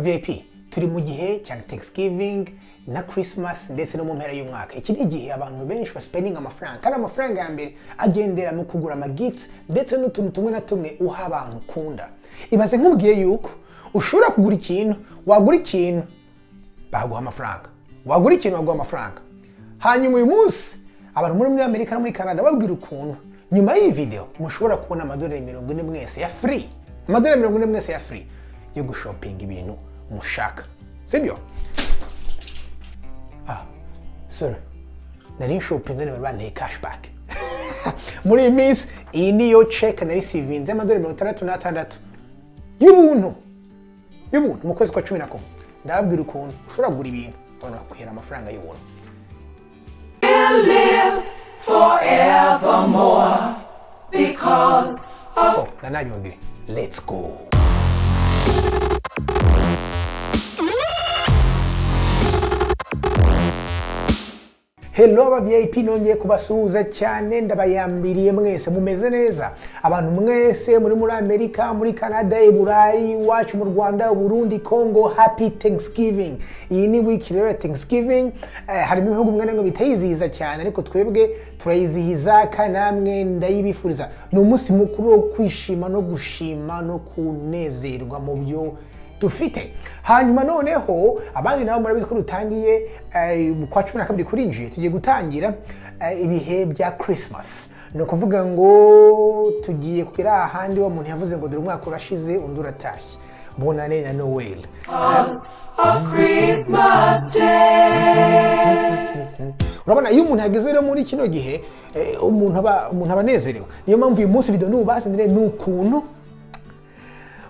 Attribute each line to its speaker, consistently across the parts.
Speaker 1: Aba VIP, turi mu gihe cya Thanksgiving na Christmas, ndetse no mu mpera y'umwaka. Iki ni igihe abantu benshi baspendinga amafaranga, kandi amafaranga ya mbere agendera mu kugura ama gifts ndetse n'utuntu tumwe na tumwe uha abantu ukunda. Ibaze nkubwiye yuko ushobora kugura ikintu, wagura ikintu baguha amafaranga, wagura ikintu baguha amafaranga. Hanyuma uyu munsi abantu muri Amerika no muri Canada, babwira ukuntu nyuma y'iyi video mushobora kubona amadolari 40 mwese ya free, amadolari 40 mwese ya free yo gushopinga ibintu mushaka, sibyo? Ah, sir, nari nshopinze none banteye cashback. Muri iyi minsi iyi niyo check nari receivinze, amadolari 66 y'ubuntu, y'ubuntu mu kwezi kwa 11. Ndababwira ukuntu ushobora kugura ibintu, abantu bakwihera amafaranga y'ubuntu.
Speaker 2: Live forevermore because of
Speaker 1: Oh, nanabibabwiye. Let's go. Hello aba VIP, nongeye kubasuhuza cyane, ndabayambiriye mwese. Mumeze neza? Abantu mwese muri Amerika, muri Canada, i Burayi, iwacu mu Rwanda, Burundi, Congo, happy Thanksgiving. Iyi ni week rero ya Thanksgiving. Harimo ibihugu bimwe na bimwe bitayizihiza cyane, ariko twebwe turayizihiza kandi namwe ndayibifuriza. Ni umunsi mukuru wo kwishima no gushima no kunezerwa mu byo dufite. Hanyuma noneho abandi nabo murabizi ko dutangiye mu kwa 12 kurinjiye, tugiye gutangira ibihe bya Christmas. Ni ukuvuga ngo tugiye kugera ahandi wa muntu yavuze ngo dore umwaka urashize undi uratashye, bonane na Noel.
Speaker 2: of Christmas Day.
Speaker 1: Urabona iyo umuntu yageze rero muri kino gihe, umuntu aba anezerewe. Niyo mpamvu uyu munsi video nubazanire ni ukuntu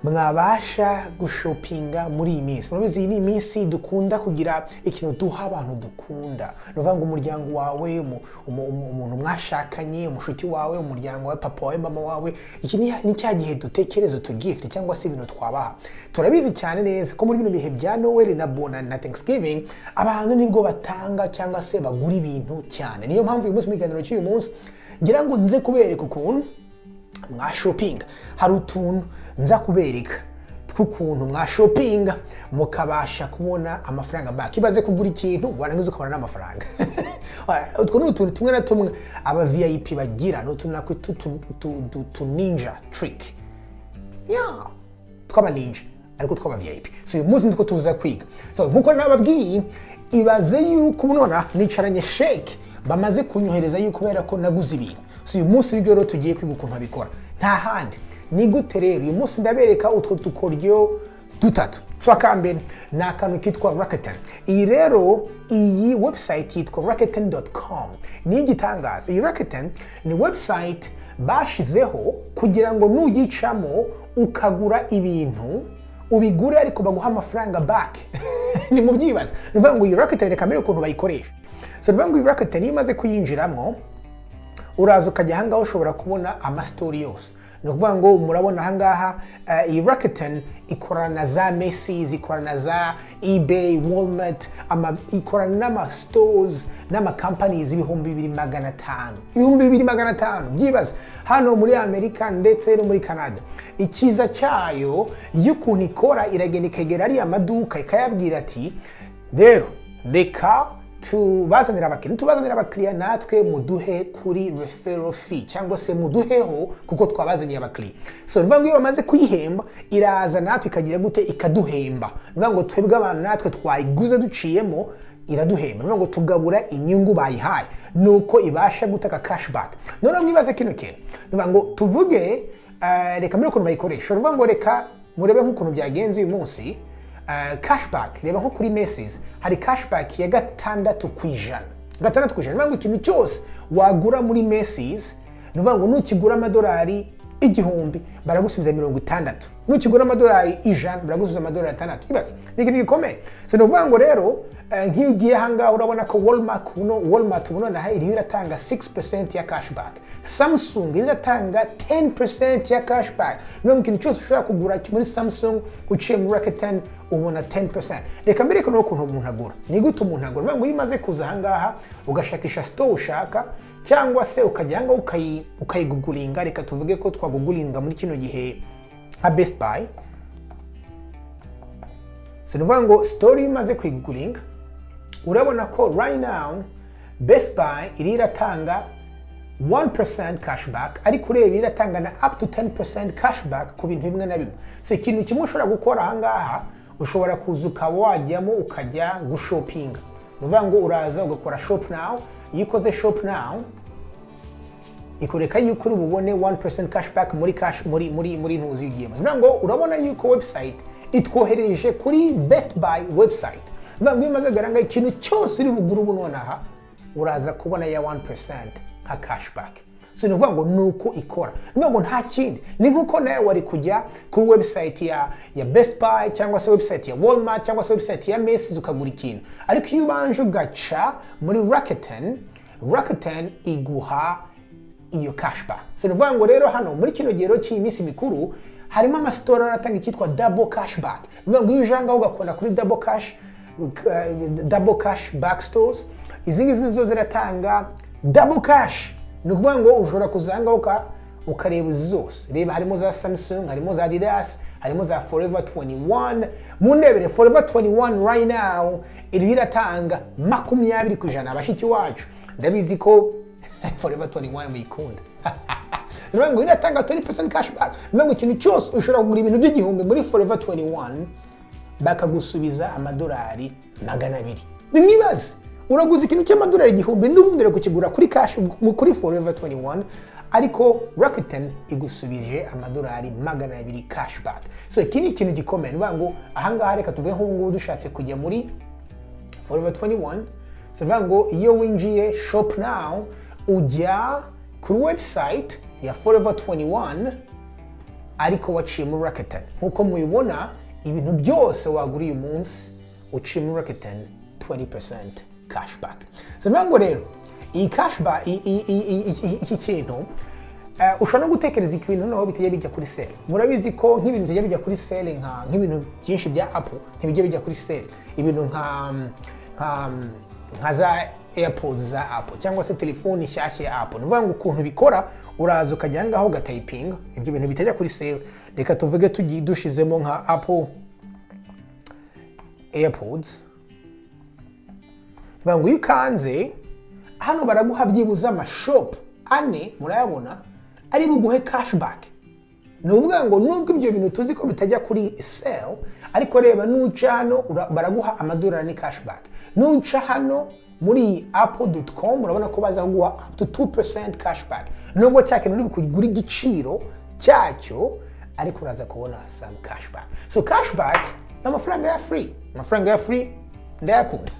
Speaker 1: mwabasha gushopinga muri iyi minsi. Murabizi, iyi ni iminsi dukunda kugira ikintu duha abantu dukunda. Ni ukuvuga ngo umuryango wawe, umuntu mwashakanye, umushuti wawe, umuryango wawe, papa wawe, mama wawe. Iki ni cya gihe dutekereza utu gift cyangwa se ibintu twabaha. Turabizi cyane neza ko muri bino bihe bya Noel na Bona na Thanksgiving abantu nibwo batanga cyangwa se bagura ibintu cyane. Niyo mpamvu uyu munsi mu kiganiro cy'uyu munsi ngira ngo nze kubereka ukuntu mwashopinga. Hari utuntu nza kubereka tw'ukuntu mwashopinga mukabasha kubona amafaranga back. Ibaze kugura ikintu warangiza ukabona n'amafaranga. Utwo ni utuntu tumwe na tumwe aba VIP bagira, ni utuntu nakwita utu ninja trick, yeah, tw'aba ninja ariko tw'aba VIP. So uyu munsi nitwo tuza kwiga. So nkuko nababwiye, ibaze yuko ubu nona nicaranye sheke bamaze kunyohereza yuko kubera ko naguze ibintu. So uyu munsi nibyo rero tugiye kwiga ukuntu babikora, nta handi. Ni gute rero? Uyu munsi ndabereka utwo dukoryo dutatu. So akambere ni akantu kitwa Rakuten. Iyi rero, iyi website yitwa rakuten.com. Ni igitangaza. Iyi Rakuten ni website bashizeho kugira ngo nuyicamo ukagura ibintu, ubigure ariko baguha amafaranga back. Ni mu byibaza. Ni ukuvuga ngo iyi Rakuten, reka mbere ukuntu bayikoresha. So ni ukuvuga ngo iyi Rakuten, iyo umaze kuyinjiramo, uraza ukajya ahangaha, ushobora kubona amastori yose. Ni ukuvuga ngo murabona ahangaha, iyi Rakuten ikorana na za Macy's, ikorana na za eBay, Walmart, ikorana n'ama stores n'ama companies 2500, 2500, byibaza, hano muri Amerika ndetse no muri Canada. Ikiza cyayo y'ukuntu ikora, iragenda ikegera ariya maduka ikayabwira ati: "Rero reka tubazanira abakiriya, tubazanira abakiriya, natwe muduhe kuri referral fee cyangwa se muduheho kuko twabazaniye abakiriya." So ni ukuvuga ngo iyo bamaze kuyihemba, iraza natwe ikagira gute? Ikaduhemba. Ni ukuvuga ngo twebwe abantu natwe twayiguze duciyemo, iraduhemba. Ni ukuvuga ngo tugabura inyungu bayihaye, nuko ibasha gutaka cashback. Noneho mwibaze kino kintu. Ni ukuvuga ngo tuvuge, reka mbere ukuntu bayikoresha. Ni ukuvuga ngo reka murebe nk'ukuntu byagenze uyu munsi. Cashback, reba nko kuri Macy's hari cashback ya 6%, 6%. Ni ukuvuga ngo ikintu cyose wagura muri Macy's, ni ukuvuga ngo nukigura amadolari 1000 baragusubiza 60, nukigura amadolari 100 baragusubiza amadolari 6. Ibaze, ni ikintu gikomeye. So ni ukuvuga ngo rero, nk'iyo ugiye ahangaha urabona ko Walmart buno, Walmart buno naho iriho iratanga 6% ya cashback. Samsung iriho iratanga 10% ya cashback. Niyo ikintu cyose ushobora kugura muri Samsung uciye muri Rakuten ubona 10%. Reka mbere ko ukuntu umuntu agura. Ni gute umuntu agura? Ni ukuvuga ngo iyo umaze kuza ahangaha ugashakisha store ushaka, cyangwa se ukajya ahangaha ukayiguguringa. Reka tuvuge ko twaguguringa muri kino gihe nka Best Buy. So ni ukuvuga ngo store iyo umaze kuyiguringa, urabona ko right now Best Buy iri iratanga 1% cashback, ariko ureba iratanga na up to 10% cashback ku bintu bimwe na bimwe. So ikintu kimwe ushobora gukora ahangaha, ushobora kuza ukaba wajyamo, ukajya gushopinga. Ni ukuvuga ngo uraza ugakora "shop now". Iyo ukoze "shop now", ikoreka yuko uri bubone 1% cashback muri cash muri ntuzi ugiyemo. Bivuga ngo urabona yuko website itwohereje kuri Best Buy website. Bivuga ngo iyo umaze kugaranga ikintu cyose uri bugure ubu nonaha, uraza kubona ya 1% nka cashback. So ni ukuvuga ngo ni uko ikora. Ni ukuvuga ngo nta kindi, ni nkuko nawe wari kujya kuri website ya Best Buy cyangwa se website ya Walmart cyangwa se website ya Macy's ukagura ikintu, ariko iyo ubanje ugaca muri Rakuten, Rakuten iguha iyo cashback. So ni ukuvuga ngo rero hano muri kino gihe rero cy'iyi minsi mikuru harimo amasitore aratanga icyitwa double cashback. Ni ukuvuga ngo iyo uje ahangaha ugakora kuri double cash back stores, izi ngizi nizo ziratanga double cash. Ni ukuvuga ngo ushobora kuza ahangaha ukareba izi zose. Reba, harimo za Samsung, harimo za Adidas, harimo za Forever 21. Mundebere Forever 21 right now iriho iratanga 20%. Abashiki wacu, ndabizi ko Forever 21 muyikunda. Bivuga ngo iratanga 20% cashback. Bivuga ngo ikintu cyose ushobora kugura, ibintu by'igihumbi muri Forever 21, bakagusubiza amadolari 200. Nimwibaze, uraguza ikintu cy'amadolari 1000, n'ubundi uri kukigura kuri cash kuri Forever 21, ariko Rakuten igusubije amadolari 200 cashback. So iki ni ikintu gikomeye. Ni ukuvuga ngo ahangaha, reka tuvuge nk'ubu ngubu dushatse kujya muri Forever 21. So bivuga ngo iyo winjiye "shop now", ujya kuri website ya Forever 21, ariko waciye muri Rakuten. Nk'uko mubibona, ibintu byose wagura uyu munsi uciye muri Rakuten, 20% cashback. So bivuga ngo rero iyi cashback, iki kintu ushobora no gutekereza ibintu noneho bitajya bijya kuri sale. Murabizi ko nk'ibintu bijya bijya kuri sale, nk'ibintu byinshi bya Apple ntibijya bijya kuri sale, ibintu nka za AirPods za Apple cyangwa se telefoni nshyashya ya Apple. Ni ukuvuga ngo ukuntu bikora, uraza ukajya ngaho ugatayipinga ibyo bintu bitajya kuri sale. Reka tuvuge tugiye dushizemo nka Apple AirPods. Bivuga ngo iyo ukanze hano, baraguha byibuze amashop ane, murayabona, ari buguhe cashback. Ni ukuvuga ngo nubwo ibyo bintu tuzi ko bitajya kuri sale, ariko reba, nuca hano baraguha amadolari, ni cashback. Nuca hano muri apple.com, urabona ko baza kuguha up to 2% cashback, nubwo cya kintu uri kugura igiciro cyacyo, ariko uraza kubona some cashback. So cashback ni amafaranga ya free, amafaranga ya free ndayakunda.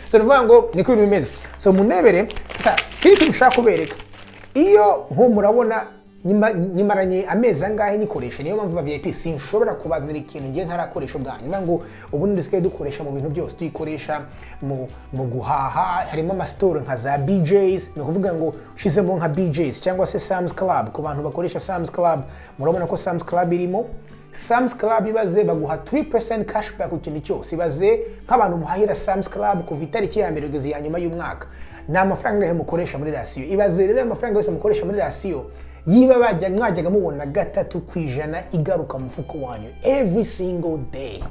Speaker 1: So ni ukuvuga ngo niko ibintu bimeze. So munebere kiri kintu ushaka kubereka, iyo nko murabona nyimaranye amezi angahe nyikoresha. Niyo mpamvu ba VIP sinshobora kubazanira ikintu ngiye ntarakoresha ubwanjye. Niyo ngo ubundi dusigaye dukoresha mu bintu byose, tuyikoresha mu guhaha. Harimo amasitoro nka za BJ's. Ni ukuvuga ngo ushizemo nka BJ's cyangwa se Sam's Club, ku bantu bakoresha Sam's Club, murabona ko Sam's Club irimo. Sam's Club, ibaze baguha 3% cashback ku kintu cyose. Ibaze nk'abantu muhahira Sam's Club kuva itariki ya mbere kugeza iya nyuma y'umwaka, ni amafaranga angahe mukoresha muri ration? Ibaze rero amafaranga yose mukoresha muri ration, yiba bajya mwajyaga mubona 3% igaruka mu mufuko wanyu every single day.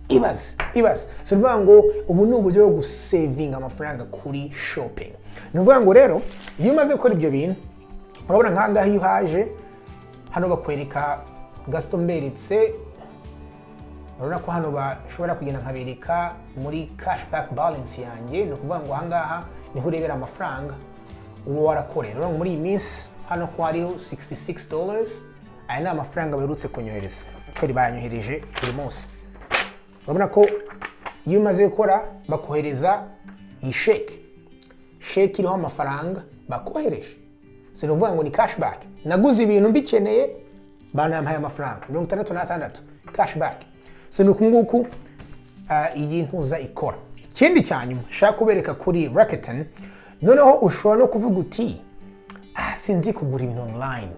Speaker 1: Ibaze, ibaze. So ni ukuvuga ngo ubu ni uburyo bwo gusevinga amafaranga kuri shopping. Ni ukuvuga ngo rero iyo umaze gukora ibyo bintu, urabona nk'ahangaha iyo uhaje hano bakwereka Gaston mberetse. Urabona ko hano bashobora kugenda nkabereka muri cashback balance yanjye. Ni ukuvuga ngo ahangaha niho urebera amafaranga uba warakorera. Urabona muri iyi minsi hano ko hariho $66. Aya ni amafaranga baherutse kunyohereza. Actually bayanyohereje buri munsi. Urabona ko iyo umaze gukora bakohereza iyi sheke, sheke iriho amafaranga bakohereje. Si ukuvuga ngo ni cashback. Naguze ibintu mbikeneye, banampaye amafaranga 66 cashback. So ni uku nguku iyi ntuza ikora. Ikindi cya nyuma nshaka kubereka kuri Rakuten, noneho ushobora no kuvuga uti: "Ah, sinzi kugura ibintu online."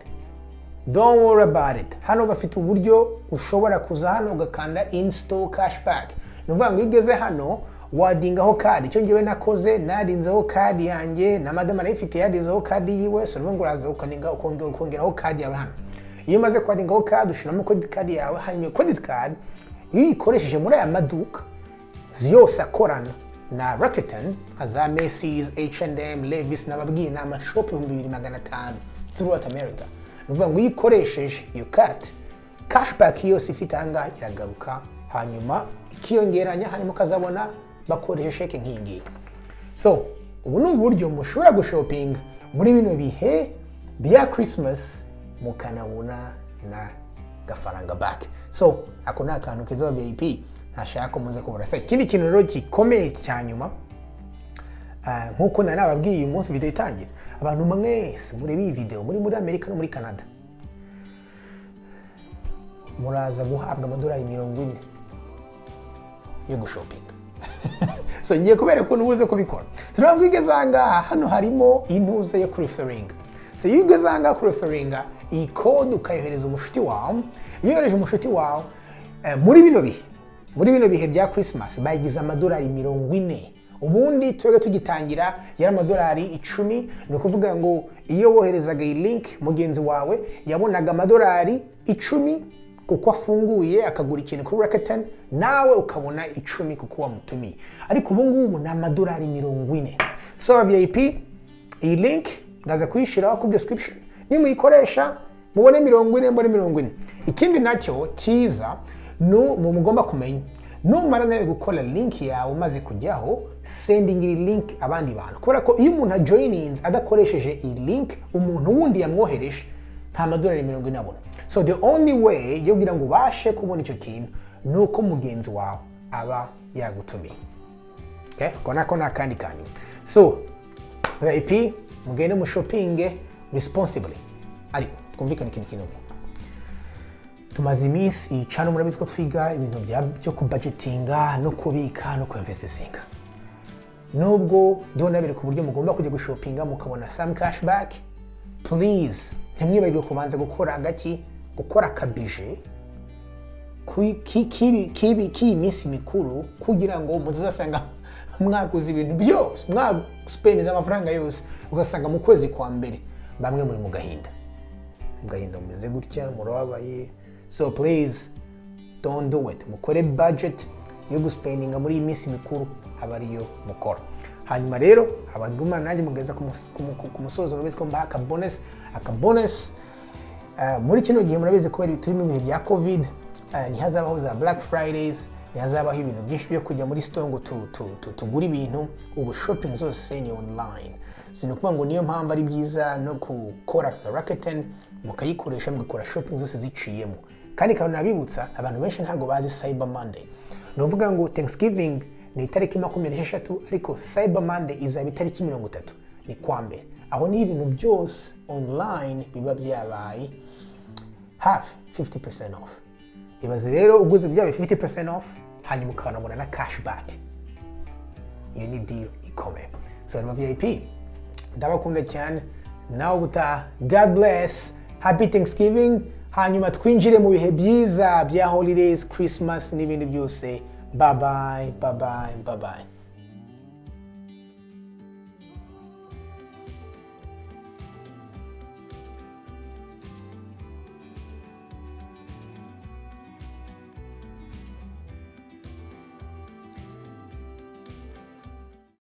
Speaker 1: Don't worry about it. Hano bafite uburyo ushobora kuza hano ugakanda "in store cashback". Ni ukuvuga ngo iyo ugeze hano wadingaho card. Icyo ngewe nakoze, narinzeho card yanjye, na madamu arayifite, yarinzeho card yiwe. So ni ukuvuga ngo uraza ukaninga ukongeraho card yawe hano. Iyo umaze kwadingaho card, ushyiramo credit card yawe, hanyuma iyo credit card Iyo uyikoresheje muri aya maduka yose akorana na Rakuten, nka za Macy's, H&M, Levi's, nababwiye ni amashopu 2500 throughout America. Ni ukuvuga ngo iyo uyikoresheje iyo carte, cashback yose ifite ahangaha iragaruka, hanyuma ikiyongeranya, hanyuma ukazabona bakoresha sheke nk'iyi ngiyi. So ubu ni uburyo mushobora gushopinga muri bino bihe bya Christmas, mukanabona na gafaranga back. So ako ni akantu keza wa VIP ntashaka ko muze kubura. So ikindi kintu rero gikomeye cya nyuma, nk'uko nari nababwiye uyu munsi video itangira, abantu mwese mureba iyi video muri Amerika no muri Canada, muraza guhabwa amadolari 40 yo gushopinga. So ngiye kubereka ukuntu ubuze kubikora. So ntabwo igeze aha ngaha, hano harimo intuze yo kureferinga. So iyo ugeze aha ngaha kureferinga, iyi code ukayohereza umushuti wawe. Iyo yohereje umushuti wawe, muri bino bihe bya Christmas bayigize amadolari 40. Ubundi twebwe tugitangira yari amadolari 10. Ni ukuvuga ngo iyo woherezaga iyi link, mugenzi wawe yabonaga amadolari 10 kuko afunguye akagura ikintu kuri Rakuten, nawe ukabona 10 kuko wamutumiye. Ariko ubu ngubu ni amadolari 40. So VIP, iyi link ndaza kuyishyiraho kuri description. Nimuyikoresha mubone 40, mbone 40. Ikindi nacyo cyiza nu mugomba kumenya, numara nawe gukora link yawe, umaze kujyaho, sending iyi link abandi bantu, kubera ko iyo umuntu ajoyininze adakoresheje iyi link umuntu wundi yamwohereje, nta madolari 40 abona. So the only way yo kugira ngo ubashe kubona icyo kintu ni uko mugenzi wawe aba yagutumiye. Okay? Ko nako ni akandi kanyuma. So VIP, mugende mushopinge responsibly, ariko twumvikane ikintu kimwe. Tumaze iminsi iyi channel, murabizi ko twiga ibintu byo kubudgetinga no kubika no kuinvestinga. Nubwo ndiho nabereka uburyo mugomba kujya gushopinga mukabona some cashback, please ntimwibagirwe kubanza gukora agaki, gukora akabije k'iyi minsi mikuru, kugira ngo mutazasanga mwaguze ibintu byose, mwaspendiza amafaranga yose, ugasanga mu kwezi kwa mbere bamwe muri mu gahinda, mu gahinda mumeze gutya, murababaye. So please don't do it. Mukore budget yo guspendinga muri iyi minsi mikuru, aba ariyo mukora. Hanyuma rero abagumana nanjye mugeza ku musozo, murabizi ko mbaha akabonus. Akabonus muri kino gihe, murabizi kubera turi mu bihe bya COVID, ntihazabaho za Black Fridays, ntihazabaho ibintu byinshi byo kujya muri store ngo tugure ibintu. Ubu shopping zose ni online. Si ni ukuvuga ngo niyo mpamvu ari byiza no gukora aka Rakuten, mukayikoresha mugakora shopping zose ziciyemo. Kandi kandi nabibutsa, abantu benshi ntabwo bazi Cyber Monday. Ni ukuvuga ngo Thanksgiving ni itariki 26, ariko Cyber Monday izaba itariki 30, ni kwa mbere. Aho niho ibintu byose online biba byabaye hafi 50% off. Ibaze rero uguze byabaye 50% off, hanyuma ukanabona na cashback. Iyo ni deal ikomeye. So aba VIP, ndabakunda cyane. Nawe ubutaha. God bless, happy Thanksgiving. Hanyuma twinjire mu bihe byiza bya holidays, Christmas n'ibindi byose. Bye bye, bye bye, bye bye.